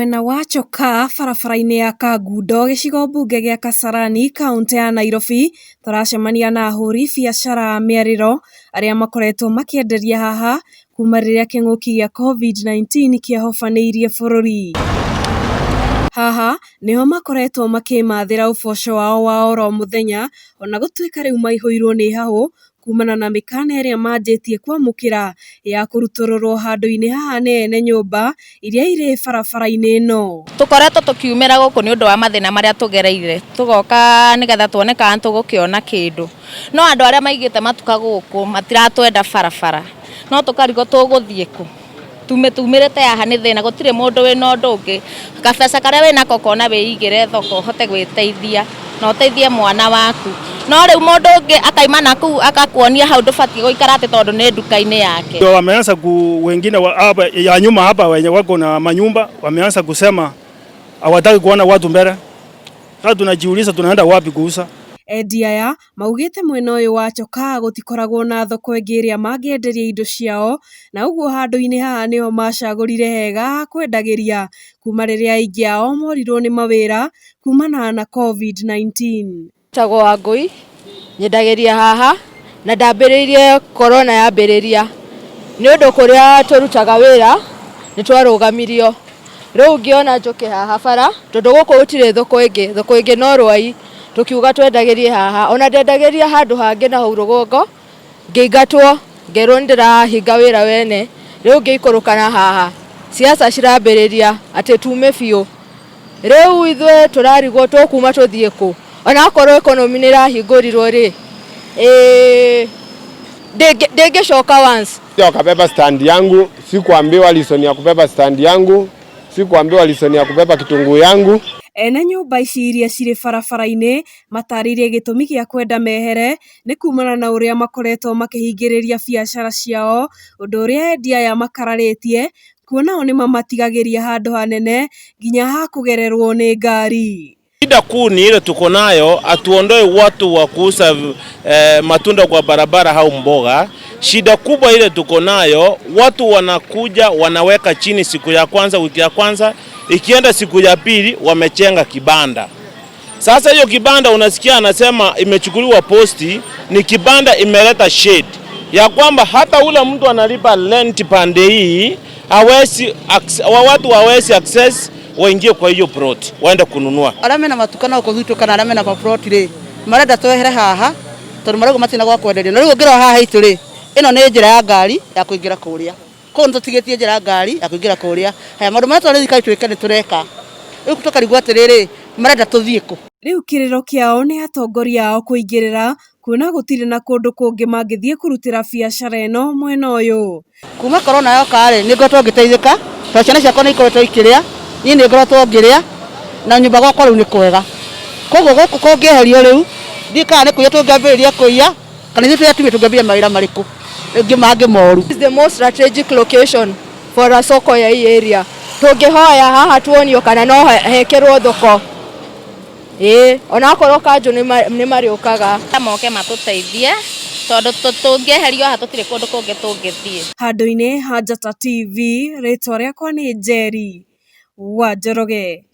Mwena wa Chokaa barabara-inĩ ya Kangundo gĩcigo mbunge gĩa Kasarani kaũntĩ ya Nairobi tũracemania na ahũri biacara a mĩarĩro arĩa makoretwo makĩenderia haha kuma rĩrĩa kĩng'ũki gĩa COVID-19 kĩahobanĩirie bũrũri. Haha nĩho makoretwo makĩmathĩra ũboco wao wa oro mũthenya ona gũtuĩka rĩu maihũirwo nĩ hahũ kumana na mĩkana ĩrĩa manjĩtie kwamũkĩra ya kũrutũrũrwo handũ-inĩ haha nĩ ene nyũmba iria irĩ barabara-inĩ ĩno. Tũkoretwo tũkiumĩra gũkũ nĩ ũndũ wa mathĩna marĩa tũgereire, tũgoka nĩgetha tuone kana tũgũkĩona kĩndũ. No andũ arĩa maigĩte matuka gũkũ matiratwenda barabara, no tũkarigwo tũgũthiĩ kũ? Tumĩrĩte haha nĩ thĩna, gũtirĩ mũndũ wĩna ũndũ ũngĩ. Gabeca karĩa wĩnako ũkona wĩigĩre thoko ũhote gwĩteithia na ũteithie mwana waku. No rĩu mũndũ ũngĩ akaima nakũu agakuonia hau ndũbatiĩ gũikara atĩ tondũ nĩ nduka-inĩ yake. Wameanza ku wengine wa, hapa, ya nyuma hapa wenye wako na manyumba wameanza kusema hawataki kuona watu mbele. Sasa tunajiuliza tunaenda wapi kuuza? Endia aya maugĩte mwena ũyũ wa Chokaa gũtikoragwo na thoko ĩngĩ ĩrĩa mangĩenderia indo ciao na ũguo handũ-inĩ haha nĩho macagũrire hega ha kwendagĩria kuma rĩrĩa aingĩ ao morirwo nĩ mawĩra kumana na COVID-19. Njĩtagwo Wangũi, nyendagĩria haha na ndambĩrĩirie corona yambĩrĩria nĩ ũndũ kũrĩa tũrutaga wĩra nĩ twarũgamirio. Rĩu ngĩona njũke haha bara tondũ gũkũ gũtirĩ thoko ĩngĩ, thoko ĩngĩ no Rwai, tũkiuga twendagĩrie haha. Ona ndendagĩria handũ hangĩ na hau rũgongo, ngĩingatwo ngerwo nĩ ndĩrahinga wĩra wene, rĩu ngĩikũrũka na haha. Siasa cirambĩrĩria atĩ tume biũ. Rĩu ithuĩ tũrarigwo tũkuma tũthiĩ kũ? Ona akorwo economy nĩ ĩrahingũrirwo rĩ, ndĩngĩcoka once. Wakabeba stand yangu, sikuambiwa reason ya kubeba stand yangu, sikuambiwa reason ya kubeba kitunguu yangu. Ene nyũmba ici iria cirĩ barabara-inĩ matarĩirie gĩtũmi gĩa kwenda mehere nĩ kumana na ũrĩa makoretwo makĩhingĩrĩria biacara ciao, ũndũ ũrĩa endia aya makararĩtie kuona o nĩmamatigagĩria handũ hanene nginya ha kũgererwo nĩ ngari. Shida kuu ni ile tuko nayo, atuondoe watu wa kuuza matunda kwa barabara au mboga. Shida kubwa ile tuko nayo, watu wanakuja wanaweka chini siku ya kwanza, wiki ya kwanza, ikienda siku ya pili wamechenga kibanda. Sasa hiyo kibanda unasikia anasema imechukuliwa posti, ni kibanda imeleta shade ya kwamba hata ule mtu analipa rent pande hii hawezi, watu hawezi access waingie kwa hiyo plot waende kununua. Arĩa mena matuka na gũkũ gwitũ kana arĩa mena maplot rĩ, marenda twehere haha tondũ marauga matina gwa kwenderia. Na rĩu ũngĩrora haha hitũ rĩ, ĩno nĩ njĩra ya ngari ya kũingĩra kũrĩa. Kũu nĩ tũtigĩtie njĩra ya ngari ya kũingĩra kũrĩa. Haya maũndũ marĩa twarĩ thirikari twĩke nĩ tũreka. Rĩu tũkarigwo atĩrĩrĩ, marenda tũthiĩ kũ? Rĩu kĩrĩro kĩao nĩ atongoria ao kũingĩrĩra kuona gũtirĩ na kũndũ kũngĩ mangĩthiĩ kũrutĩra biacara ĩno mwena ũyũ. Kuma corona yoka rĩ, nĩ ngoretwo ngĩteithĩka tondũ ciana ciakwa nĩ ikoretwo ikĩrĩa, niĩ nĩ ngoretwo ngĩrĩa na nyũmba gwakwa rĩu nĩ kwega. Koguo gũkũ kũngĩeherio rĩu, ndiũĩ kana nĩ kũiya tũngĩambĩrĩria kũiya kana ithuĩ tũrĩ atumia tũngĩambĩrĩria mawĩra marĩkũ rĩngĩ mangĩ moru. This is the most strategic location for a soko ya hii area. Tũngĩhoya haha tuonio kana no hekĩrwo thoko. Ĩĩ, onakorwo kanjũ nĩ marĩũkaga. Moke matũteithie tondũ tũngĩeherio haha tũtirĩ kũndũ kũngĩ tũngĩthiĩ. Handũ-inĩ ha Njata TV, rĩtwa rĩakwa nĩ Njeri wa Njoroge.